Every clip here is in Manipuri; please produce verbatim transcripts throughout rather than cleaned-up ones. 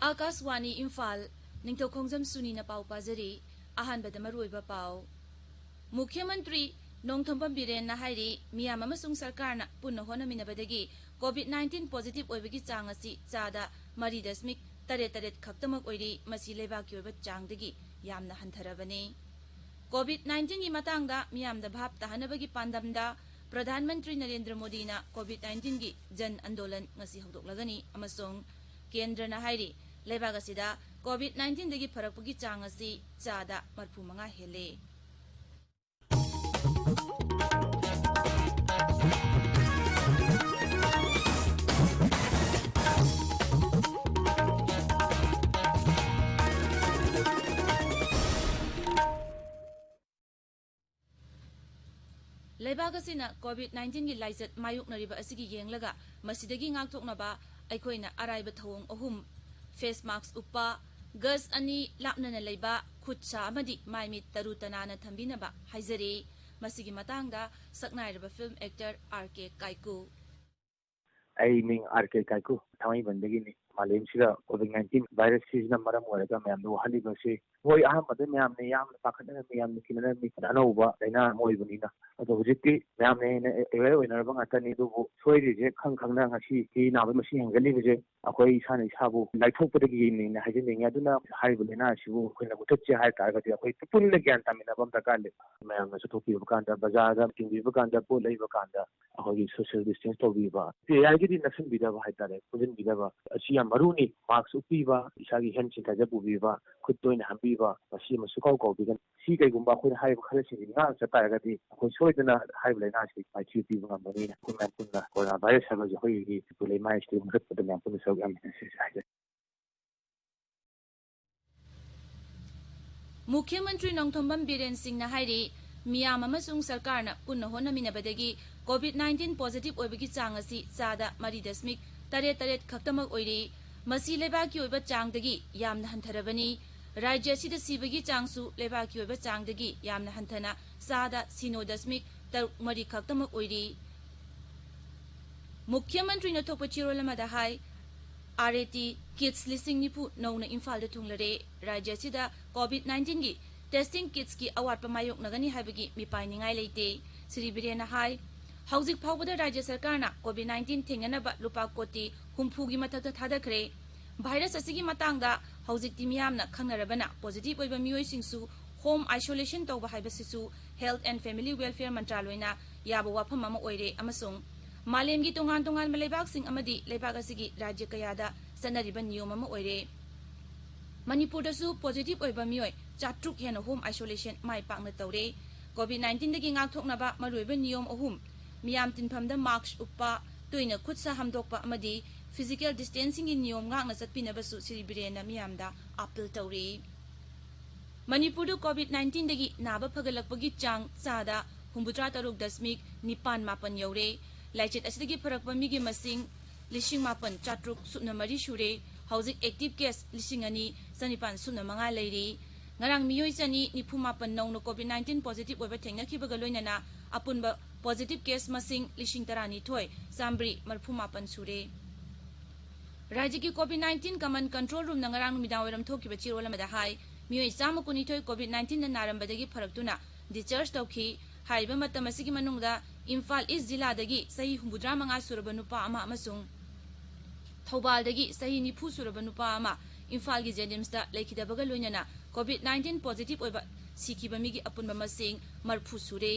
ꯑꯥꯀꯥꯁꯋꯥꯅꯤ ꯏꯝꯐꯥꯜ, ꯅꯤꯡꯊꯧꯈꯣꯡꯖꯝ ꯁꯨꯅꯤꯅ ꯄꯥꯎ ꯄꯥꯖꯔꯤ꯫ ꯑꯍꯥꯟꯕꯗ ꯃꯔꯨꯑꯣꯏꯕ ꯄꯥꯎ꯫ ꯃꯨꯈ꯭ꯌ ꯃꯟꯇ꯭ꯔꯤ ꯅꯣꯡꯊꯣꯝꯕꯝ ꯕꯤꯔꯦꯟꯅ ꯍꯥꯏꯔꯤ, ꯃꯤꯌꯥꯝ ꯑꯃꯁꯨꯡ ꯁꯔꯀꯥꯔꯅ ꯄꯨꯟꯅ ꯍꯣꯠꯅꯃꯤꯟꯅꯕꯗꯒꯤ ꯀꯣꯚꯤꯗ ꯅꯥꯏꯟꯇꯤꯟ ꯄꯣꯖꯤꯇꯤꯚ ꯑꯣꯏꯕꯒꯤ ꯆꯥꯡ ꯑꯁꯤ ꯆꯥꯗ ꯃꯔꯤ ꯗꯁꯃꯤꯛ ꯇꯔꯦꯠ ꯇꯔꯦꯠ ꯈꯛꯇꯃꯛ ꯑꯣꯏꯔꯤ, ꯃꯁꯤ ꯂꯩꯕꯥꯛꯀꯤ ꯑꯣꯏꯕ ꯆꯥꯡꯗꯒꯤ ꯌꯥꯝꯅ ꯍꯟꯊꯔꯕꯅꯤ꯫ ꯀꯣꯚꯤꯗ ꯅꯥꯏꯟꯇꯤꯟꯒꯤ ꯃꯇꯥꯡꯗ ꯃꯤꯌꯥꯝꯗ ꯚꯥꯞ ꯇꯥꯍꯟꯅꯕꯒꯤ ꯄꯥꯟꯗꯝꯗ ꯄ꯭ꯔꯙꯥꯟ ꯃꯟꯇ꯭ꯔꯤ ꯅꯔꯦꯟꯗ꯭ꯔ ꯃꯣꯗꯤꯅ ꯀꯣꯚꯤꯗ ꯅꯥꯏꯟꯇꯤꯟꯒꯤ ꯖꯟ ꯑꯟꯗꯣꯂꯟ ꯉꯁꯤ ꯍꯧꯗꯣꯛꯂꯒꯅꯤ ꯑꯃꯁꯨꯡ ꯀꯦꯟꯗ꯭ꯔꯅ ꯍꯥꯏꯔꯤ, ꯂꯩꯕꯥꯛ ꯑꯁꯤꯗ ꯀꯣꯚꯤꯗ ꯅꯥꯏꯟꯇꯤꯟꯗꯒꯤ ꯐꯔꯛꯄꯒꯤ ꯆꯥꯡ ꯑꯁꯤ ꯆꯥꯗ ꯃꯔꯐꯨ ꯃꯉꯥ ꯍꯦꯜꯂꯦ꯫ ꯂꯩꯕꯥꯛ ꯑꯁꯤꯅ ꯀꯣꯚꯤꯗ ꯅꯥꯏꯟꯇꯤꯟꯒꯤ ꯂꯥꯏꯆꯠ ꯃꯥꯌꯣꯛꯅꯔꯤꯕ ꯑꯁꯤꯒꯤ ꯌꯦꯡꯂꯒ, ꯃꯁꯤꯗꯒꯤ ꯉꯥꯛꯊꯣꯛꯅꯕ ꯑꯩꯈꯣꯏꯅ ꯑꯔꯥꯏꯕ ꯊꯧꯑꯣꯡ ꯑꯍꯨꯝ: ꯐꯦꯁ ꯃꯥꯁꯛ ꯎꯞꯄ, ꯒꯖ ꯑꯅꯤ ꯂꯥꯞꯅꯅ ꯂꯩꯕ, ꯈꯨꯠ ꯁꯥ ꯑꯃꯗꯤ ꯃꯥꯏ ꯃꯤꯠ ꯇꯔꯨ ꯇꯅꯥꯟꯅ ꯊꯝꯕꯤꯅꯕ ꯍꯥꯏꯖꯔꯤ꯫ ꯃꯁꯤꯒꯤ ꯃꯇꯥꯡꯗ ꯁꯛꯅꯥꯏꯔꯕ ꯐꯤꯜꯝ ꯑꯦꯛꯇꯔ ꯑꯥꯔ ꯀꯦ ꯀꯥꯏꯀꯨ꯫ ꯑꯩ ꯃꯤꯡ ꯑꯥꯔ ꯀꯦ ꯀꯥꯏꯀꯨ, ꯊꯥꯡꯃꯩꯕꯟꯗꯒꯤꯅꯤ꯫ ꯃꯥꯂꯦꯝꯁꯤꯗ ꯀꯣꯚꯤꯗ ꯅꯥꯏꯟꯇꯤꯟ ꯚꯥꯏꯔꯁꯁꯤꯅ ꯃꯔꯝ ꯑꯣꯏꯔꯒ ꯃꯌꯥꯝꯗ ꯋꯥꯍꯜꯂꯤꯕꯁꯤ, ꯍꯣꯏ, ꯑꯍꯥꯟꯕꯗ ꯃꯌꯥꯝꯅ ꯌꯥꯝꯅ ꯄꯥꯈꯠꯅꯔꯝꯃꯤ, ꯌꯥꯝꯅ ꯀꯤꯅꯔꯝꯃꯤ, ꯑꯅꯧꯕ ꯂꯥꯏꯅꯥ ꯑꯃ ꯑꯣꯏꯕꯅꯤꯅ꯫ ꯑꯗꯣ ꯍꯧꯖꯤꯛꯇꯤ ꯃꯌꯥꯝꯅ ꯍꯦꯟꯅ ꯑꯦꯋꯦꯌꯔ ꯑꯣꯏꯅꯔꯕ ꯉꯥꯛꯇꯅꯤ꯫ ꯑꯗꯨꯕꯨ ꯁꯣꯏꯔꯤꯁꯦ ꯈꯪ ꯈꯪꯅ ꯉꯁꯤ ꯃꯤ ꯅꯥꯕꯒꯤ ꯃꯁꯤꯡ ꯍꯦꯟꯒꯠꯂꯤꯕꯁꯦ ꯑꯩꯈꯣꯏ ꯏꯁꯥꯅ ꯏꯁꯥꯕꯨ ꯂꯥꯏꯊꯣꯛꯄꯗꯒꯤꯅꯦꯅ ꯍꯥꯏꯖꯅꯤꯡꯉꯤ꯫ ꯑꯗꯨꯅ ꯍꯥꯏꯔꯤꯕ ꯂꯥꯏꯅꯥ ꯑꯁꯤꯕꯨ ꯑꯩꯈꯣꯏꯅ ꯃꯨꯊꯠꯁꯦ ꯍꯥꯏ ꯇꯥꯔꯒꯗꯤ ꯑꯩꯈꯣꯏ ꯄꯨꯟꯅ ꯒ꯭ꯌꯥꯟ ꯇꯥꯃꯤꯟꯅꯕ ꯑꯃ ꯗꯔꯀꯥꯔ ꯂꯩ꯫ ꯃꯌꯥꯝꯅ ꯆꯠꯊꯣꯛꯄꯤꯕ ꯀꯥꯟꯗ, ꯕꯖꯥꯔꯗ ꯊꯤꯡꯕꯤꯕ ꯀꯥꯟꯗ, ꯄꯣꯠ ꯂꯩꯕ ꯀꯥꯟꯗ ꯑꯩꯈꯣꯏꯒꯤ ꯁꯣꯁꯤꯌꯦꯜ ꯗꯤꯁꯇꯦꯟꯁ ꯇꯧꯕꯤꯕ, ꯌꯥꯔꯤꯒꯩꯗꯤ ꯅꯛꯁꯤꯟꯕꯤꯗꯕ ꯍꯥꯏꯇꯥꯔꯦ, ꯄꯨꯟꯁꯤꯟꯕꯤꯗꯕ, ꯑꯁꯤ ꯌꯥꯝ ꯃꯔꯨꯅꯤ꯫ ꯃꯥꯁꯛ ꯎꯞꯄꯤꯕ, ꯏꯁꯥꯒꯤ ꯍꯦꯟ ꯁꯦꯅꯤꯇꯥꯏꯖꯔ ꯄꯨꯕꯤꯕ, ꯈꯨꯠ ꯇꯣꯏꯅ ꯍꯥꯝꯕꯤꯕ, ꯃꯁꯤ ꯑꯃ ꯁꯨꯡꯀꯥꯎ ꯀꯥꯎꯕꯤꯒꯅꯨ꯫ ꯁꯤ ꯀꯩꯒꯨꯝꯕ ꯑꯩꯈꯣꯏꯅ ꯍꯥꯏꯔꯤꯕ ꯈꯔꯁꯤꯡꯁꯤ ꯉꯥꯛꯅ ꯆꯠ ꯇꯥꯔꯒꯗꯤ ꯑꯩꯈꯣꯏ ꯁꯣꯏꯗꯅ ꯍꯥꯏꯔꯤꯕ ꯂꯥꯏꯅꯥꯁꯤ ꯃꯥꯏꯊꯤꯕ ꯄꯤꯕ ꯉꯝꯒꯅꯤꯅ ꯑꯩꯈꯣꯏ ꯃꯌꯥꯝ ꯄꯨꯟꯅ ꯀꯣꯔꯣꯅꯥ ꯚꯥꯏꯔꯁ ꯍꯥꯏꯕꯁꯤ ꯑꯩꯈꯣꯏꯒꯤ ꯃꯅꯤꯄꯨꯔ ꯂꯩꯃꯥꯏꯁꯤꯗꯒꯤ ꯃꯨꯊꯠꯄꯗ ꯃꯌꯥꯝ ꯄꯨꯟꯅ ꯁꯔꯨꯛ ꯌꯥꯃꯤꯟꯅꯁꯤ ꯍꯥꯏꯖꯔꯤ꯫ ꯃꯨꯈ꯭ꯌ ꯃꯟꯇ꯭ꯔꯤ ꯅꯣꯡꯊꯣꯝꯕꯝ ꯕꯤꯔꯦꯟ ꯁꯤꯡꯅ ꯍꯥꯏꯔꯤ, ꯃꯤꯌꯥꯝ ꯑꯃꯁꯨꯡ ꯁꯔꯀꯥꯔꯅ ꯄꯨꯟꯅ ꯍꯣꯠꯅꯃꯤꯟꯅꯕꯗꯒꯤ ꯀꯣꯚꯤꯗ ꯅꯥꯏꯟꯇꯤꯟ ꯄꯣꯖꯤꯇꯤꯚ ꯑꯣꯏꯕꯒꯤ ꯆꯥꯡ ꯑꯁꯤ ꯆꯥꯗ ꯃꯔꯤ ꯗꯁꯃꯤꯛ ꯇꯔꯦꯠ ꯇꯔꯦꯠ ꯈꯛꯇꯃꯛ ꯑꯣꯏꯔꯤ꯫ ꯃꯁꯤ ꯂꯩꯕꯥꯛꯀꯤ ꯑꯣꯏꯕ ꯆꯥꯡꯗꯒꯤ ꯌꯥꯝꯅ ꯍꯟꯊꯔꯕꯅꯤ꯫ ꯔꯥꯖ꯭ꯌ ꯑꯁꯤꯗ ꯁꯤꯕꯒꯤ ꯆꯥꯡꯁꯨ ꯂꯩꯕꯥꯛꯀꯤ ꯑꯣꯏꯕ ꯆꯥꯡꯗꯒꯤ ꯌꯥꯝꯅ ꯍꯟꯊꯅ ꯆꯥꯗ ꯁꯤꯅꯣ ꯗꯁꯃꯤꯛ ꯇꯔꯨꯛ ꯃꯔꯤ ꯈꯛꯇꯃꯛ ꯑꯣꯏꯔꯤ꯫ ꯃꯨꯈ꯭ꯌ ꯃꯟꯇ꯭ꯔꯤꯅ ꯊꯣꯛꯄ ꯆꯦꯔꯣꯜ ꯑꯃꯗ ꯍꯥꯏ, ꯑꯥꯔ ꯑꯦ ꯇꯤ ꯀꯤꯠꯁ ꯂꯤꯁꯤꯡ ꯅꯤꯐꯨ ꯅꯧꯅ ꯏꯝꯐꯥꯜꯗ ꯊꯨꯡꯂꯔꯦ꯫ ꯔꯥꯖ꯭ꯌ ꯑꯁꯤꯗ ꯀꯣꯚꯤꯗ ꯅꯥꯏꯟꯇꯤꯟꯒꯤ ꯇꯦꯁꯇꯤꯡ ꯀꯤꯠꯁꯀꯤ ꯑꯋꯥꯠꯄ ꯃꯥꯌꯣꯛꯅꯒꯅꯤ ꯍꯥꯏꯕꯒꯤ ꯃꯤꯄꯥꯏꯅꯤꯡꯉꯥꯏ ꯂꯩꯇꯦ꯫ ꯁ꯭ꯔꯤ ꯕꯤꯔꯦꯟꯅ ꯍꯥꯏ, ꯍꯧꯖꯤꯛ ꯐꯥꯎꯕꯗ ꯔꯥꯖ꯭ꯌ ꯁꯔꯀꯥꯔꯅ ꯀꯣꯚꯤꯗ ꯅꯥꯏꯟꯇꯤꯟ ꯊꯦꯡꯅꯅꯕ ꯂꯨꯄꯥ ꯀꯣꯇꯤ ꯍꯨꯝꯐꯨꯒꯤ ꯃꯊꯛꯇ ꯊꯥꯗꯈ꯭ꯔꯦ꯫ ꯚꯥꯏꯔꯁ ꯑꯁꯤꯒꯤ ꯃꯇꯥꯡꯗ ꯍꯧꯖꯤꯛꯇꯤ ꯃꯤꯌꯥꯝꯅ ꯈꯪꯅꯔꯕꯅ, ꯄꯣꯖꯤꯇꯤꯚ ꯑꯣꯏꯕ ꯃꯤꯑꯣꯏꯁꯤꯡꯁꯨ ꯍꯣꯝ ꯑꯥꯏꯁꯣꯂꯦꯁꯟ ꯇꯧꯕ ꯍꯥꯏꯕꯁꯤꯁꯨ Health and Family Welfare ꯃꯟꯇ꯭ꯔꯥꯂꯣꯏꯅ ꯌꯥꯕ ꯋꯥꯐꯝ ꯑꯃ ꯑꯣꯏꯔꯦ ꯑꯃꯁꯨꯡ ꯃꯥꯂꯦꯝꯒꯤ ꯇꯣꯉꯥꯟ ꯇꯣꯉꯥꯟꯕ ꯂꯩꯕꯥꯛꯁꯤꯡ ꯑꯃꯗꯤ ꯂꯩꯕꯥꯛ ꯑꯁꯤꯒꯤ ꯔꯥꯖ꯭ꯌ ꯀꯌꯥꯗ ꯆꯠꯅꯔꯤꯕ ꯅꯤꯌꯣꯝ ꯑꯃ ꯑꯣꯏꯔꯦ꯫ ꯃꯅꯤꯄꯨꯔꯗꯁꯨ ꯄꯣꯖꯤꯇꯤꯚ ꯑꯣꯏꯕ ꯃꯤꯑꯣꯏ ꯆꯥꯇ꯭ꯔꯨꯛ ꯍꯦꯟꯅ ꯍꯣꯝ ꯑꯥꯏꯁꯣꯂꯦꯁꯟ ꯃꯥꯏ ꯄꯥꯛꯅ ꯇꯧꯔꯦ꯫ ꯀꯣꯚꯤꯗ ꯅꯥꯏꯟꯇꯤꯟꯗꯒꯤ ꯉꯥꯛꯊꯣꯛꯅꯕ ꯃꯔꯨꯑꯣꯏꯕ ꯅꯤꯌꯣꯝ ꯑꯍꯨꯝ: ꯃꯤꯌꯥꯝ ꯇꯤꯟꯐꯝꯗ ꯃꯥꯛꯁ ꯎꯞꯄ, ꯇꯣꯏꯅ ꯈꯨꯠ ꯁꯥ ꯍꯥꯝꯗꯣꯛꯄ ꯑꯃꯗꯤ ꯐꯤꯖꯤꯀꯦꯜ ꯗꯤꯁꯇꯦꯟꯁꯤꯡꯒꯤ ꯅꯤꯌꯣꯝ ꯉꯥꯛꯅ ꯆꯠꯄꯤꯅꯕꯁꯨ ꯁ꯭ꯔꯤ ꯕꯤꯔꯦꯟꯅ ꯃꯤꯌꯥꯝꯗ ꯑꯥꯄꯤꯜ ꯇꯧꯔꯤ꯫ ꯃꯅꯤꯄꯨꯔꯗ ꯀꯣꯚꯤꯗ ꯅꯥꯏꯟꯇꯤꯟꯗꯒꯤ ꯅꯥꯕ ꯐꯒꯠꯂꯛꯄꯒꯤ ꯆꯥꯡ ꯆꯥꯗ ꯍꯨꯝꯐꯨꯇꯔꯥ ꯇꯔꯨꯛ ꯗꯁꯃꯤꯛ ꯅꯤꯄꯥꯟ ꯃꯥꯄꯟ ꯌꯧꯔꯦ꯫ ꯂꯥꯏꯆꯠ ꯑꯁꯤꯗꯒꯤ ꯐꯔꯛꯄ ꯃꯤꯒꯤ ꯃꯁꯤꯡ ꯂꯤꯁꯤꯡ ꯃꯥꯄꯟ ꯆꯥꯇ꯭ꯔꯨꯛ ꯁꯨꯞꯅ ꯃꯔꯤ ꯁꯨꯔꯦ꯫ ꯍꯧꯖꯤꯛ ꯑꯦꯛꯇꯤꯚ ꯀꯦꯁ ꯂꯤꯁꯤꯡ ꯑꯅꯤ ꯆꯅꯤꯄꯥꯟ ꯁꯨꯞꯅ ꯃꯉꯥ ꯂꯩꯔꯤ꯫ ꯉꯔꯥꯡ ꯃꯤꯑꯣꯏ ꯆꯅꯤ ꯅꯤꯐꯨ ꯃꯥꯄꯟ ꯅꯧꯅ ꯀꯣꯚꯤꯗ ꯅꯥꯏꯟꯇꯤꯟ ꯄꯣꯖꯤꯇꯤꯚ ꯑꯣꯏꯕ ꯊꯦꯡꯅꯈꯤꯕꯒ ꯂꯣꯏꯅꯅ ꯑꯄꯨꯟꯕ ꯄꯣꯖꯤꯇꯤꯚ ꯀꯦꯁ ꯃꯁꯤꯡ ꯂꯤꯁꯤꯡ ꯇꯔꯥꯅꯤꯊꯣꯏ ꯆꯥꯝꯃꯔꯤ ꯃꯔꯤꯐꯨ ꯃꯥꯄꯟ ꯁꯨꯔꯦ꯫ ꯔꯥꯖ꯭ꯌꯒꯤ ꯀꯣꯚꯤꯗ ꯅꯥꯏꯟꯇꯤꯟ ꯀꯃꯟ ꯀꯟꯇ꯭ꯔꯣꯜ ꯔꯨꯝꯅ ꯉꯔꯥꯡ ꯅꯨꯃꯤꯗꯥꯡꯋꯥꯏꯔꯝ ꯊꯣꯛꯈꯤꯕ ꯆꯦꯔꯣꯜ ꯑꯃꯗ ꯍꯥꯏ, ꯃꯤꯑꯣꯏ ꯆꯥꯝꯃ ꯀꯨꯟꯅꯤꯊꯣꯏ ꯀꯣꯚꯤꯗ ꯅꯥꯏꯟꯇꯤꯟꯗ ꯅꯥꯔꯝꯕꯗꯒꯤ ꯐꯔꯛꯇꯨꯅ ꯗꯤꯁꯆꯥꯔꯖ ꯇꯧꯈꯤ꯫ ꯍꯥꯏꯔꯤꯕ ꯃꯇꯝ ꯑꯁꯤꯒꯤ ꯃꯅꯨꯡꯗ ꯏꯝꯐꯥꯜ ꯏꯁ ꯖꯤꯂꯥꯗꯒꯤ ꯆꯍꯤ ꯍꯨꯝꯐꯨꯇꯔꯥ ꯃꯉꯥ ꯁꯨꯔꯕ ꯅꯨꯄꯥ ꯑꯃ ꯑꯃꯁꯨꯡ ꯊꯧꯕꯥꯜꯗꯒꯤ ꯆꯍꯤ ꯅꯤꯐꯨ ꯁꯨꯔꯕ ꯅꯨꯄꯥ ꯑꯃ ꯏꯝꯐꯥꯜꯒꯤ ꯖꯦꯅꯤꯝꯁꯇ ꯂꯩꯈꯤꯗꯕꯒ ꯂꯣꯏꯅꯅ ꯀꯣꯚꯤꯗ ꯅꯥꯏꯟꯇꯤꯟ ꯄꯣꯖꯤꯇꯤꯚ ꯑꯣꯏꯕ ꯁꯤꯈꯤꯕ ꯃꯤꯒꯤ ꯑꯄꯨꯟꯕ ꯃꯁꯤꯡ ꯃꯔꯤꯐꯨ ꯁꯨꯔꯦ꯫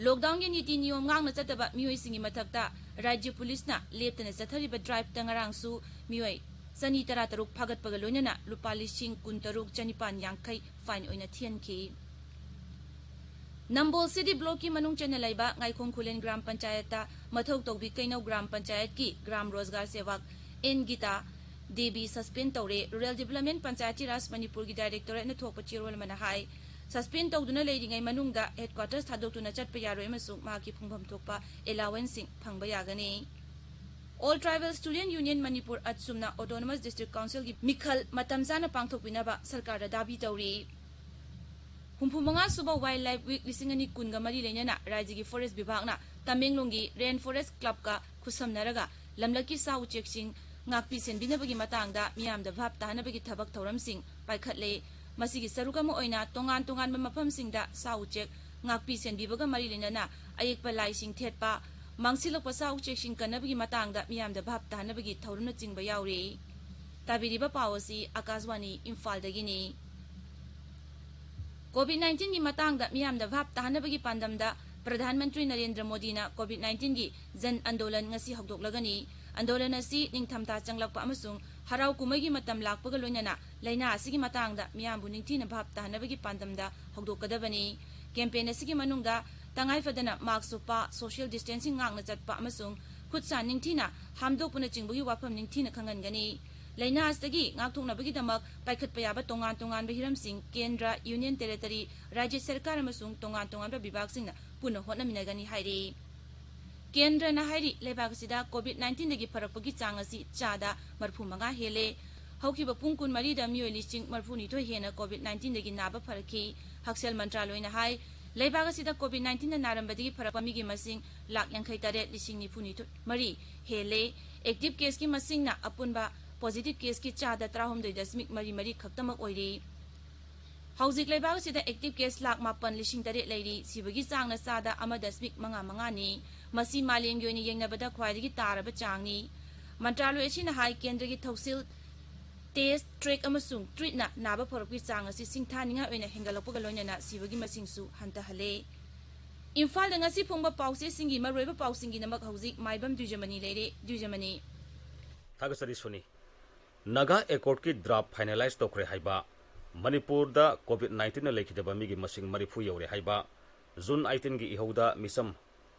ꯂꯣꯛꯗꯥꯎꯟꯒꯤ ꯅꯤꯇꯤ ꯅꯤꯌꯣꯝ ꯉꯥꯛꯅ ꯆꯠꯇꯕ ꯃꯤꯑꯣꯏꯁꯤꯡꯒꯤ ꯃꯊꯛꯇ ꯔꯥꯖ꯭ꯌ ꯄꯨꯂꯤꯁꯅ ꯂꯦꯞꯇꯅ ꯆꯠꯊꯔꯤꯕ ꯗ꯭ꯔꯥꯏꯚꯇ ꯉꯔꯥꯡꯁꯨ ꯃꯤꯑꯣꯏ ꯆꯅꯤ ꯇꯔꯥ ꯇꯔꯨꯛ ꯐꯥꯒꯠꯄꯒ ꯂꯣꯏꯅꯅ ꯂꯨꯄꯥ ꯂꯤꯁꯤꯡ ꯀꯨꯟꯇꯔꯨꯛ ꯆꯅꯤꯄꯥꯟ ꯌꯥꯡꯈꯩ ꯐꯥꯏꯟ ꯑꯣꯏꯅ ꯊꯤꯍꯟꯈꯤ꯫ ꯅꯝꯕꯣꯜ ꯁꯤꯇꯤ ꯕ꯭ꯂꯣꯛꯀꯤ ꯃꯅꯨꯡ ꯆꯟꯅ ꯂꯩꯕ ꯉꯥꯏꯈꯣꯡ ꯈꯨꯂꯦꯟ ꯒ꯭ꯔꯥꯝ ꯄꯟꯆꯥꯌꯠꯇ ꯃꯊꯧ ꯇꯧꯕꯤ ꯀꯩꯅꯧ ꯒ꯭ꯔꯥꯝ ꯄꯟꯆꯥꯌꯠꯀꯤ ꯒ꯭ꯔꯥꯝ ꯔꯣꯖꯒꯥꯔ ꯁꯦꯋꯛ ꯑꯦꯟ ꯒꯤꯇꯥ ꯗꯦꯕꯤ ꯁꯁꯄꯦꯟ ꯇꯧꯔꯦ꯫ ꯔꯨꯔꯦꯜ ꯗꯤꯕꯂꯞꯃꯦꯟ ꯄꯟꯆꯥꯌꯠꯇꯤ ꯔꯥꯖ ꯃꯅꯤꯄꯨꯔꯒꯤ ꯗꯥꯏꯔꯦꯛꯇꯣꯔꯦꯠꯅ ꯊꯣꯛꯄ ꯆꯦꯔꯣꯜ ꯑꯃꯅ ꯍꯥꯏ, Suspend ꯇꯧꯗꯨꯅ ꯂꯩꯔꯤꯉꯩ ꯃꯅꯨꯡꯗ headquarters ꯊꯥꯗꯣꯛꯇꯨꯅ ꯆꯠꯄ ꯌꯥꯔꯣꯏ ꯑꯃꯁꯨꯡ ꯃꯍꯥꯛꯀꯤ ꯐꯪꯐꯝ ꯊꯣꯛꯄ allowanceꯁꯤꯡ ꯐꯪꯕ ꯌꯥꯒꯅꯤ꯫ All Tribal Student Union Manipur, ꯑꯠꯁꯨꯝꯅ Autonomous District Councilꯒꯤ ꯃꯤꯈꯜ ꯃꯇꯝ ꯆꯥꯅ ꯄꯥꯡꯊꯣꯛꯄꯤꯅꯕ ꯁꯔꯀꯥꯔꯗ ꯗꯥꯕꯤ ꯇꯧꯔꯤ꯫ ꯍꯨꯝꯐꯨ ꯃꯉꯥ ꯁꯨꯕ Wildlife Week ꯂꯤꯁꯤꯡ ꯑꯅꯤ ꯀꯨꯟꯒ ꯃꯔꯤ ꯂꯩꯅꯅ ꯔꯥꯖ꯭ꯌꯒꯤ Forest ꯕꯤꯚꯥꯒꯅ ꯇꯃꯦꯡꯂꯣꯡꯒꯤ Rain Forest Clubꯀ ꯈꯨꯠꯁꯝꯅꯔꯒ ꯂꯝꯂꯛꯀꯤ ꯁꯥ ꯎꯆꯦꯛꯁꯤꯡ ꯉꯥꯛꯄꯤ ꯁꯦꯟꯕꯤꯅꯕꯒꯤ ꯃꯇꯥꯡꯗ ꯃꯤꯌꯥꯝꯗ ꯚꯥꯞ ꯇꯥꯍꯟꯅꯕꯒꯤ ꯊꯕꯛ ꯊꯧꯔꯝꯁꯤꯡ ꯄꯥꯏꯈꯠꯂꯦ꯫ ꯃꯁꯤꯒꯤ ꯁꯔꯨꯛ ꯑꯃ ꯑꯣꯏꯅ ꯇꯣꯉꯥꯟ ꯇꯣꯉꯥꯟꯕ ꯃꯐꯝꯁꯤꯡꯗ ꯁꯥ ꯎꯆꯦꯛ ꯉꯥꯛꯄꯤ ꯁꯦꯟꯕꯤꯕꯒ ꯃꯔꯤ ꯂꯩꯅꯅ ꯑꯌꯦꯛꯄ ꯂꯥꯏꯁꯤꯡ ꯊꯦꯠꯄ, ꯃꯥꯡꯁꯤꯜꯂꯛꯄ ꯁꯥ ꯎꯆꯦꯛꯁꯤꯡ ꯀꯟꯅꯕꯒꯤ ꯃꯇꯥꯡꯗ ꯃꯤꯌꯥꯝꯗ ꯚꯥꯞ ꯇꯥꯍꯟꯅꯕꯒꯤ ꯊꯧꯔꯝꯅꯆꯤꯡꯕ ꯌꯥꯎꯔꯤ꯫ ꯇꯥꯕꯤꯔꯤꯕ ꯄꯥꯎ ꯑꯁꯤ ꯑꯀꯥꯁꯕꯥꯅꯤ ꯏꯝꯐꯥꯜꯗꯒꯤꯅꯤ꯫ COVID nineteenꯒꯤ ꯃꯇꯥꯡꯗ ꯃꯤꯌꯥꯝꯗ ꯚꯥꯞ ꯇꯥꯍꯟꯅꯕꯒꯤ ꯄꯥꯟꯗꯝꯗ ꯄ꯭ꯔꯙꯥꯟ ꯃꯟꯇ꯭ꯔꯤ ꯅꯔꯦꯟꯗ꯭ꯔ ꯃꯣꯗꯤꯅ COVID nineteenꯒꯤ ꯖꯟ ꯑꯟꯗꯣꯂꯟ ꯉꯁꯤ ꯍꯧꯗꯣꯛꯂꯒꯅꯤ꯫ ꯑꯟꯗꯣꯂꯟ ꯑꯁꯤ ꯅꯤꯡꯊꯝꯊꯥ ꯆꯪꯂꯛꯄ ꯑꯃꯁꯨꯡ ꯍꯔꯥꯎ ꯀꯨꯝꯍꯩꯒꯤ ꯃꯇꯝ ꯂꯥꯛꯄꯒ ꯂꯣꯏꯅꯅ ꯂꯥꯏꯅꯥ ꯑꯁꯤꯒꯤ ꯃꯇꯥꯡꯗ ꯃꯤꯌꯥꯝꯕꯨ ꯅꯤꯡꯊꯤꯅ ꯚꯥꯞ ꯇꯥꯍꯟꯅꯕꯒꯤ ꯄꯥꯟꯗꯝꯗ ꯍꯧꯗꯣꯛꯀꯗꯕꯅꯤ꯫ Campaign ꯑꯁꯤꯒꯤ ꯃꯅꯨꯡꯗ ꯇꯉꯥꯏ ꯐꯗꯅ mask ꯎꯞꯄ, social distancing ꯉꯥꯛꯅ ꯆꯠꯄ ꯑꯃꯁꯨꯡ ꯈꯨꯠ ꯁꯥ ꯅꯤꯡꯊꯤꯅ ꯍꯥꯝꯗꯣꯛꯄꯅꯆꯤꯡꯕꯒꯤ ꯋꯥꯐꯝ ꯅꯤꯡꯊꯤꯅ ꯈꯪꯍꯟꯒꯅꯤ꯫ ꯂꯥꯏꯅꯥ ꯑꯁꯤꯗꯒꯤ ꯉꯥꯛꯊꯣꯛꯅꯕꯒꯤꯗꯃꯛ ꯄꯥꯏꯈꯠꯄ ꯌꯥꯕ ꯇꯣꯉꯥꯟ ꯇꯣꯉꯥꯟꯕ ꯍꯤꯔꯝꯁꯤꯡ ꯀꯦꯟꯗ꯭ꯔ, ꯌꯨꯅꯤꯌꯟ ꯇꯦꯔꯤꯇꯣꯔꯤ, ꯔꯥꯖ꯭ꯌ ꯁꯔꯀꯥꯔ ꯑꯃꯁꯨꯡ ꯇꯣꯉꯥꯟ ꯇꯣꯉꯥꯟꯕ ꯕꯤꯚꯥꯒꯁꯤꯡꯅ ꯄꯨꯟꯅ ꯍꯣꯠꯅꯃꯤꯟꯅꯒꯅꯤ ꯍꯥꯏꯔꯤ꯫ ꯀꯦꯟꯗ꯭ꯔꯅ ꯍꯥꯏꯔꯤ, ꯂꯩꯕꯥꯛ ꯑꯁꯤꯗ COVID nineteenꯗꯒꯤ ꯐꯔꯛꯄꯒꯤ ꯆꯥꯡ ꯑꯁꯤ ꯆꯥꯗ ꯃꯔꯤꯐꯨ ꯃꯉꯥ ꯍꯦꯜꯂꯦ꯫ ꯍꯧꯈꯤꯕ ꯄꯨꯡ ꯀꯨꯟꯃꯔꯤꯗ ꯃꯤꯑꯣꯏ ꯂꯤꯁꯤꯡ ꯃꯔꯤꯐꯨꯅꯤꯊꯣꯏ ꯍꯦꯟꯅ COVID nineteenꯗꯒꯤ ꯅꯥꯕ ꯐꯔꯛꯈꯤ꯫ ꯍꯛꯁꯦꯜ ꯃꯟꯇ꯭ꯔꯥꯂꯣꯏꯅ ꯍꯥꯏ, ꯂꯩꯕꯥꯛ ꯑꯁꯤꯗ COVID nineteenꯗ ꯅꯥꯔꯝꯕꯗꯒꯤ ꯐꯔꯛꯄ ꯃꯤꯒꯤ ꯃꯁꯤꯡ ꯂꯥꯈ ꯌꯥꯡꯈꯩ ꯇꯔꯦꯠ ꯂꯤꯁꯤꯡ ꯅꯤꯐꯨ ꯃꯔꯤ ꯍꯦꯜꯂꯦ꯫ Active caseꯀꯤ ꯃꯁꯤꯡꯅ ꯑꯄꯨꯟꯕ positive caseꯀꯤ ꯆꯥꯗ ꯇꯔꯥꯍꯨꯝꯗꯣꯏ ꯗꯁꯃꯤꯛ ꯃꯔꯤ ꯃꯔꯤ ꯈꯛꯇꯃꯛ ꯑꯣꯏꯔꯤ꯫ ꯍꯧꯖꯤꯛ ꯂꯩꯕꯥꯛ ꯑꯁꯤꯗ active case ꯂꯥꯈ ꯃꯥꯄꯟ ꯂꯤꯁꯤꯡ ꯇꯔꯦꯠ ꯂꯩꯔꯤ꯫ ꯁꯤꯕꯒꯤ ꯆꯥꯡꯅ ꯆꯥꯗ ꯑꯃ ꯗꯁꯃꯤꯛ ꯃꯉꯥ ꯃꯉꯥꯅꯤ꯫ ꯃꯁꯤ ꯃꯥꯂꯦꯝꯒꯤ ꯑꯣꯏꯅ ꯌꯦꯡꯅꯕꯗ ꯈ꯭ꯋꯥꯏꯗꯒꯤ ꯇꯥꯔꯕ ꯆꯥꯡꯅꯤ꯫ ꯃꯟꯇ꯭ꯔꯥꯂꯣꯏ ꯑꯁꯤꯅ ꯍꯥꯏ, ꯀꯦꯟꯗ꯭ꯔꯒꯤ ꯊꯧꯁꯤꯜ test, track ꯑꯃꯁꯨꯡ treatꯅ ꯅꯥꯕ ꯐꯔꯛꯄꯒꯤ ꯆꯥꯡ ꯑꯁꯤ ꯁꯤꯡꯊꯥꯅꯤꯡꯉꯥꯏ ꯑꯣꯏꯅ ꯍꯦꯟꯒꯠꯂꯛꯄꯒ ꯂꯣꯏꯅꯅ ꯁꯤꯕꯒꯤ ꯃꯁꯤꯡꯁꯨ ꯍꯟꯊꯍꯜꯂꯦ꯫ ꯏꯝꯐꯥꯜꯗ ꯉꯁꯤ ꯐꯣꯡꯕ ꯄꯥꯎꯆꯦꯁꯤꯡꯒꯤ ꯃꯔꯨꯑꯣꯏꯕ ꯄꯥꯎꯁꯤꯡꯒꯤꯗꯃꯛ ꯍꯧꯖꯤꯛ ꯃꯥꯏꯕꯝ ꯗ꯭ꯋꯤꯖꯃꯅꯤ ꯂꯩꯔꯦ꯫ ꯗ꯭ꯋꯤꯖꯃꯅꯤ꯫ ꯊꯥꯒꯠꯆꯔꯤ ꯁꯣꯅꯤ꯫ ꯅꯥꯒꯥ ꯑꯦꯀꯣꯔꯗꯀꯤ draft finalize ꯇꯧꯈ꯭ꯔꯦ ꯍꯥꯏꯕ, ꯃꯅꯤꯄꯨꯔꯗ COVID nineteenꯅ ꯂꯩꯈꯤꯗꯕ ꯃꯤꯒꯤ ꯃꯁꯤꯡ ꯃꯔꯤꯐꯨ ꯌꯧꯔꯦ ꯍꯥꯏꯕ, June eighteenꯒꯤ ꯏꯍꯧꯗ ꯃꯤꯆꯝ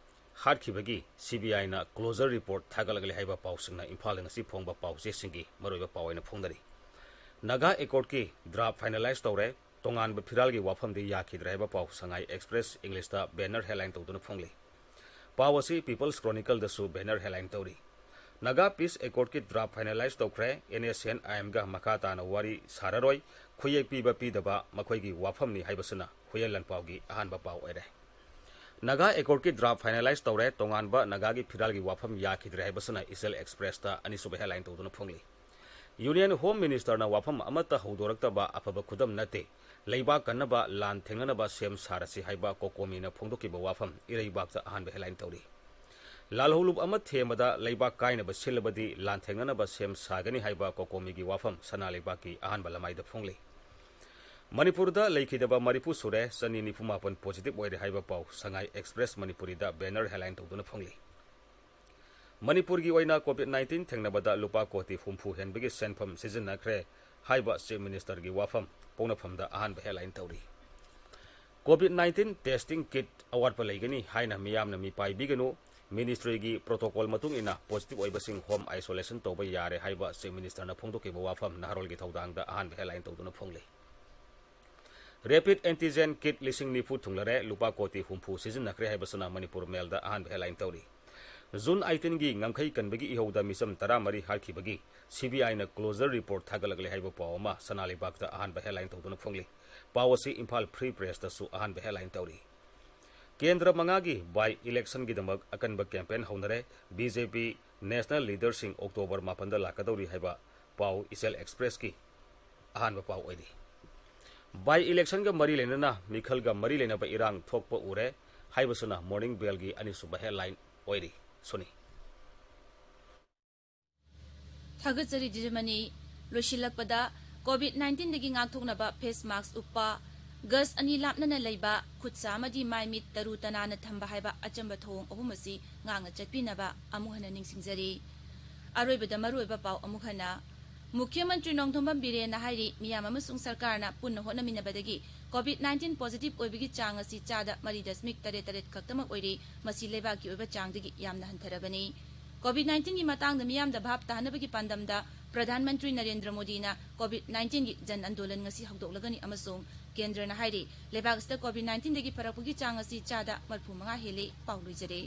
ꯍꯥꯠꯈꯤꯕꯒꯤ CBIꯅ closure report ꯊꯥꯒꯠꯂꯒꯂꯦ ꯍꯥꯏꯕ ꯄꯥꯎꯁꯤꯡꯅ ꯏꯝꯐꯥꯜꯗ ꯉꯁꯤ ꯐꯣꯡꯕ ꯄꯥꯎꯆꯦꯁꯤꯡꯒꯤ ꯃꯔꯨꯑꯣꯏꯕ ꯄꯥꯎ ꯑꯣꯏꯅ ꯐꯣꯡꯅꯔꯤ꯫ ꯅꯥꯒꯥ ꯑꯦꯀꯣꯔꯗꯀꯤ draft finalize ꯇꯧꯔꯦ꯫ ꯇꯣꯉꯥꯟꯕ ꯐꯤꯔꯥꯜꯒꯤ ꯋꯥꯐꯝꯗꯤ ꯌꯥꯈꯤꯗ꯭ꯔꯦ ꯍꯥꯏꯕ ꯄꯥꯎ ꯁꯉꯥꯏ ꯑꯦꯛꯁꯄ꯭ꯔꯦꯁ ꯏꯪꯂꯤꯁꯇ ꯕꯦꯅꯔ ꯍꯦꯗꯂꯥꯏꯟ ꯇꯧꯗꯨꯅ ꯐꯣꯡꯂꯤ꯫ ꯄꯥꯎ ꯑꯁꯤ ꯄꯤꯄꯜꯁ ꯀ꯭ꯔꯣꯅꯤꯀꯜꯗꯁꯨ ꯕꯦꯅꯔ ꯍꯦꯗꯂꯥꯏꯟ ꯇꯧꯔꯤ꯫ ꯅꯥꯒꯥ ꯄꯤꯁ ꯑꯦꯀꯣꯔꯗꯀꯤ ꯗ꯭ꯔꯥꯐ ꯐꯥꯏꯅꯦꯂꯥꯏꯖ ꯇꯧꯈ꯭ꯔꯦ, ꯑꯦꯟ ꯑꯦꯁ ꯑꯦꯟ ꯑꯥꯏ ꯑꯦꯝꯒ ꯃꯈꯥ ꯇꯥꯅ ꯋꯥꯔꯤ ꯁꯥꯔꯔꯣꯏ, ꯈꯨꯌꯦꯛ ꯄꯤꯕ ꯄꯤꯗꯕ ꯃꯈꯣꯏꯒꯤ ꯋꯥꯐꯝꯅꯤ ꯍꯥꯏꯕꯁꯤꯅ ꯍꯨꯏꯌꯦꯟ ꯂꯥꯟꯄꯥꯎꯒꯤ ꯑꯍꯥꯟꯕ ꯄꯥꯎ ꯑꯣꯏꯔꯦ꯫ ꯅꯥꯒꯥ ꯑꯦꯀꯣꯔꯗꯀꯤ ꯗ꯭ꯔꯥꯐ ꯐꯥꯏꯅꯦꯂꯥꯏꯖ ꯇꯧꯔꯦ, ꯇꯣꯉꯥꯟꯕ ꯅꯥꯒꯥꯒꯤ ꯐꯤꯔꯥꯜꯒꯤ ꯋꯥꯐꯝ ꯌꯥꯈꯤꯗ꯭ꯔꯦ ꯍꯥꯏꯕꯁꯤꯅ ꯏꯆꯦꯜ ꯑꯦꯛꯁꯄ꯭ꯔꯦꯁꯇ ꯑꯅꯤꯁꯨꯕ ꯍꯦꯗꯂꯥꯏꯟ ꯇꯧꯗꯨꯅ ꯐꯣꯡꯂꯤ꯫ ꯌꯨꯅꯤꯌꯟ ꯍꯣꯝ ꯃꯤꯅꯤꯁꯇꯔꯅ ꯋꯥꯐꯝ ꯑꯃꯠꯇ ꯍꯧꯗꯣꯔꯛꯇꯕ ꯑꯐꯕ ꯈꯨꯗꯝ ꯅꯠꯇꯦ, ꯂꯩꯕꯥꯛ ꯀꯟꯅꯕ ꯂꯥꯟ ꯊꯦꯡꯅꯅꯕ ꯁꯦꯝ ꯁꯥꯔꯁꯤ ꯍꯥꯏꯕ ꯀꯣꯀꯣꯃꯤꯅ ꯐꯣꯡꯗꯣꯛꯈꯤꯕ ꯋꯥꯐꯝ ꯏꯔꯩꯕꯥꯛꯇ ꯑꯍꯥꯟꯕ ꯍꯦꯗꯂꯥꯏꯟ ꯇꯧꯔꯤ꯫ ꯂꯥꯜꯍꯧꯂꯨꯞ ꯑꯃ ꯊꯦꯝꯕꯗ ꯂꯩꯕꯥꯛ ꯀꯥꯏꯅꯕ ꯁꯤꯜꯂꯕꯗꯤ ꯂꯥꯟ ꯊꯦꯡꯅꯅꯕ ꯁꯦꯝ ꯁꯥꯒꯅꯤ ꯍꯥꯏꯕ ꯀꯣꯀꯣꯃꯤꯒꯤ ꯋꯥꯐꯝ ꯁꯅꯥ ꯂꯩꯕꯥꯛꯀꯤ ꯑꯍꯥꯟꯕ ꯂꯃꯥꯏꯗ ꯐꯣꯡꯂꯤ꯫ ꯃꯅꯤꯄꯨꯔꯗ ꯂꯩꯈꯤꯗꯕ ꯃꯔꯤꯐꯨ ꯁꯨꯔꯦ, ꯆꯅꯤ ꯅꯤꯐꯨ ꯃꯥꯄꯟ ꯄꯣꯖꯤꯇꯤꯚ ꯑꯣꯏꯔꯦ ꯍꯥꯏꯕ ꯄꯥꯎ ꯁꯉꯥꯏ ꯑꯦꯛꯁꯄ꯭ꯔꯦꯁ ꯃꯅꯤꯄꯨꯔꯤꯗ ꯕꯦꯅꯔ ꯍꯦꯗꯂꯥꯏꯟ ꯇꯧꯗꯨꯅ ꯐꯣꯡꯂꯤ꯫ ꯃꯅꯤꯄꯨꯔꯒꯤ ꯑꯣꯏꯅ ꯀꯣꯚꯤꯗ ꯅꯥꯏꯟꯇꯤꯟ ꯊꯦꯡꯅꯕꯗ ꯂꯨꯄꯥ ꯀꯣꯇꯤ ꯍꯨꯝꯐꯨ ꯍꯦꯟꯕꯒꯤ ꯁꯦꯟꯐꯝ ꯁꯤꯖꯤꯟꯅꯈ꯭ꯔꯦ ꯍꯥꯏꯕ ꯆꯤꯐ ꯃꯤꯅꯤꯁꯇꯔꯒꯤ ꯋꯥꯐꯝ ꯄꯣꯛꯅꯐꯝꯗ ꯑꯍꯥꯟꯕ ꯍꯦꯗꯂꯥꯏꯟ ꯇꯧꯔꯤ꯫ ꯀꯣꯚꯤꯗ ꯅꯥꯏꯟꯇꯤꯟ ꯇꯦꯁꯇꯤꯡ ꯀꯤꯠ ꯑꯋꯥꯠꯄ ꯂꯩꯒꯅꯤ ꯍꯥꯏꯅ ꯃꯤꯌꯥꯝꯅ ꯃꯤꯄꯥꯏꯕꯤꯒꯅꯨ, ꯃꯤꯅꯤꯁꯇ꯭ꯔꯤꯒꯤ ꯄ꯭ꯔꯣꯇꯣꯀꯣꯜ ꯃꯇꯨꯡ ꯏꯟꯅ ꯄꯣꯖꯤꯇꯤꯚ ꯑꯣꯏꯕꯁꯤꯡ ꯍꯣꯝ ꯑꯥꯏꯁꯣꯂꯦꯁꯟ ꯇꯧꯕ ꯌꯥꯔꯦ ꯍꯥꯏꯕ ꯆꯤꯐ ꯃꯤꯅꯤꯁꯇꯔꯅ ꯐꯣꯡꯗꯣꯛꯈꯤꯕ ꯋꯥꯐꯝ ꯅꯍꯥꯔꯣꯜꯒꯤ ꯊꯧꯗꯥꯡꯗ ꯑꯍꯥꯟꯕ ꯍꯦꯗꯂꯥꯏꯟ ꯇꯧꯗꯨꯅ ꯐꯣꯡꯂꯤ꯫ ꯔꯦꯄꯤꯗ ꯑꯦꯟꯇꯤꯖꯦꯟ ꯀꯤꯠ ꯂꯤꯁꯤꯡ ꯅꯤꯐꯨ ꯊꯨꯡꯂꯔꯦ, ꯂꯨꯄꯥ ꯀꯣꯇꯤ ꯍꯨꯝꯐꯨ ꯁꯤꯖꯤꯟꯅꯈ꯭ꯔꯦ ꯍꯥꯏꯕꯁꯤꯅ ꯃꯅꯤꯄꯨꯔ ꯃꯦꯜꯗ ꯑꯍꯥꯟꯕ ꯍꯦꯗꯂꯥꯏꯟ ꯇꯧꯔꯤ꯫ ꯖꯨꯟ ꯑꯩꯇꯤꯟꯒꯤ ꯉꯝꯈꯩ ꯀꯟꯕꯒꯤ ꯏꯍꯧꯗ ꯃꯤꯆꯝ ꯇꯔꯥꯃꯔꯤ ꯍꯥꯠꯈꯤꯕꯒꯤ ꯁꯤꯕꯤꯑꯥꯏꯅ ꯀ꯭ꯂꯣꯖꯔ ꯔꯤꯄꯣꯔꯠ ꯊꯥꯒꯠꯂꯛꯂꯦ ꯍꯥꯏꯕ ꯄꯥꯎ ꯑꯃ ꯁꯅꯥ ꯂꯩꯕꯥꯛꯇ ꯑꯍꯥꯟꯕ ꯍꯦꯗꯂꯥꯏꯟ ꯇꯧꯗꯨꯅ ꯐꯣꯡꯂꯤ꯫ ꯄꯥꯎ ꯑꯁꯤ ꯏꯝꯐꯥꯜ ꯐ꯭ꯔꯤ ꯄ꯭ꯔꯦꯁꯇꯁꯨ ꯑꯍꯥꯟꯕ ꯍꯦꯗꯂꯥꯏꯟ ꯇꯧꯔꯤ꯫ ꯀꯦꯟꯗ꯭ꯔ ꯃꯉꯥꯒꯤ ꯕꯥꯏ ꯏꯂꯦꯛꯁꯟꯒꯤꯗꯃꯛ ꯑꯀꯟꯕ ꯀꯦꯝꯄꯦꯟ ꯍꯧꯅꯔꯦ꯫ ꯕꯤ ꯖꯦ ꯄꯤ ꯅꯦꯁꯅꯦꯜ ꯂꯤꯗꯔꯁꯤꯡ ꯑꯣꯛꯇꯣꯕꯔ ꯃꯥꯄꯟꯗ ꯂꯥꯛꯀꯗꯧꯔꯤ ꯍꯥꯏꯕ ꯄꯥꯎ ꯏꯆꯦꯜ ꯑꯦꯛꯁꯄ꯭ꯔꯦꯁꯀꯤ ꯑꯍꯥꯟꯕ ꯄꯥꯎ ꯑꯣꯏꯔꯤ꯫ ꯕꯥꯏ ꯏꯂꯦꯛꯁꯟꯒ ꯃꯔꯤ ꯂꯩꯅꯅ ꯃꯤꯈꯜꯒ ꯃꯔꯤ ꯂꯩꯅꯕ ꯏꯔꯥꯡ ꯊꯣꯛꯄ ꯎꯔꯦ ꯍꯥꯏꯕꯁꯤꯅ ꯃꯣꯔꯅꯤꯡ ꯕꯦꯜꯒꯤ ꯑꯅꯤꯁꯨꯕ ꯍꯦꯗꯂꯥꯏꯟ ꯑꯣꯏꯔꯤ꯫ ꯁꯣꯅꯤ꯫ ꯊꯥꯒꯠꯆꯔꯤ ꯗꯤꯖꯃꯅꯤ꯫ ꯂꯣꯏꯁꯤꯜꯂꯛꯄꯗ, ꯀꯣꯚꯤꯗ ꯅꯥꯏꯟꯇꯤꯟꯗꯒꯤ ꯉꯥꯛꯊꯣꯛꯅꯕ ꯐꯦꯁ ꯃꯥꯛꯁ ꯎꯞꯄ, ꯒꯖ ꯑꯅꯤ ꯂꯥꯞꯅꯅ ꯂꯩꯕ, ꯈꯨꯠ ꯁꯥ ꯑꯃꯗꯤ ꯃꯥꯏ ꯃꯤꯠ ꯇꯔꯨ ꯇꯅꯥꯟꯅ ꯊꯝꯕ ꯍꯥꯏꯕ ꯑꯆꯝꯕ ꯊꯧꯑꯣꯡ ꯑꯍꯨꯝ ꯑꯁꯤ ꯉꯥꯛꯅ ꯆꯠꯄꯤꯅꯕ ꯑꯃꯨꯛ ꯍꯟꯅ ꯅꯤꯡꯁꯤꯡꯖꯔꯤ꯫ ꯑꯔꯣꯏꯕꯗ ꯃꯔꯨꯑꯣꯏꯕ ꯄꯥꯎ ꯑꯃꯨꯛ ꯍꯟꯅ꯫ ꯃꯨꯈ꯭ꯌ ꯃꯟꯇ꯭ꯔꯤ ꯅꯣꯡꯊꯣꯝꯕꯝ ꯕꯤꯔꯦꯟꯅ ꯍꯥꯏꯔꯤ, ꯃꯤꯌꯥꯝ ꯑꯃꯁꯨꯡ ꯁꯔꯀꯥꯔꯅ ꯄꯨꯟꯅ ꯍꯣꯠꯅꯃꯤꯟꯅꯕꯗꯒꯤ ꯀꯣꯚꯤꯗ ꯅꯥꯏꯟꯇꯤꯟ ꯄꯣꯖꯤꯇꯤꯚ ꯑꯣꯏꯕꯒꯤ ꯆꯥꯡ ꯑꯁꯤ ꯆꯥꯗ ꯃꯔꯤ ꯗꯁꯃꯤꯛ ꯇꯔꯦꯠ ꯇꯔꯦꯠ ꯈꯛꯇꯃꯛ ꯑꯣꯏꯔꯦ꯫ ꯃꯁꯤ ꯂꯩꯕꯥꯛꯀꯤ ꯑꯣꯏꯕ ꯆꯥꯡꯗꯒꯤ ꯌꯥꯝꯅ ꯍꯟꯊꯔꯕꯅꯤ꯫ ꯀꯣꯚꯤꯗ ꯅꯥꯏꯟꯇꯤꯟꯒꯤ ꯃꯇꯥꯡꯗ ꯃꯤꯌꯥꯝꯗ ꯚꯥꯞ ꯇꯥꯍꯟꯅꯕꯒꯤ ꯄꯥꯟꯗꯝꯗ ꯄ꯭ꯔꯙꯥꯟ ꯃꯟꯇ꯭ꯔꯤ ꯅꯔꯦꯟꯗ꯭ꯔ ꯃꯣꯗꯤꯅ ꯀꯣꯚꯤꯗ ꯅꯥꯏꯟꯇꯤꯟꯒꯤ ꯖꯟ ꯑꯟꯗꯣꯂꯟ ꯉꯁꯤ ꯍꯧꯗꯣꯛꯂꯒꯅꯤ ꯑꯃꯁꯨꯡ ꯀꯦꯟꯗ꯭ꯔꯅ ꯍꯥꯏꯔꯤ, ꯂꯩꯕꯥꯛ ꯑꯁꯤꯗ ꯀꯣꯚꯤꯗ ꯅꯥꯏꯟꯇꯤꯟꯗꯒꯤ ꯐꯔꯛꯄꯒꯤ ꯆꯥꯡ ꯑꯁꯤ ꯆꯥꯗ ꯃꯔꯤꯐꯨ ꯃꯉꯥ ꯍꯦꯜꯂꯦ꯫ ꯄꯥꯎ ꯂꯣꯏꯖꯔꯦ꯫